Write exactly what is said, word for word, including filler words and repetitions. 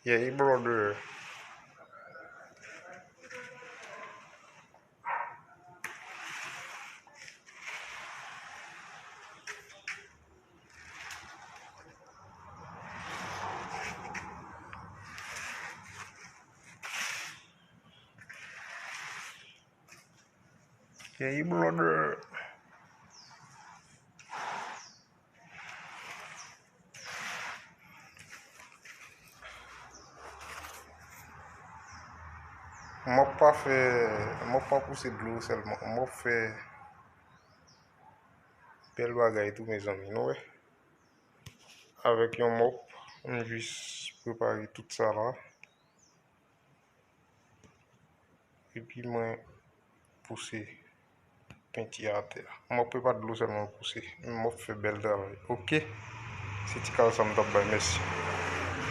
Yeah, brother. Yeah, brother. M ap pa fè, m ap pa pouse dlo sèlman. M ap fè bèl bagay tou, mezanmi, nou wè. Avèk yon mòp, m jis prepare tout sa la. Epi mwen pouse penti a atè a. M ap prepa dlo sèlman pouse. M ap fè bèl travay. Oke. Se ti kal sa m t ap bay. Mèsi.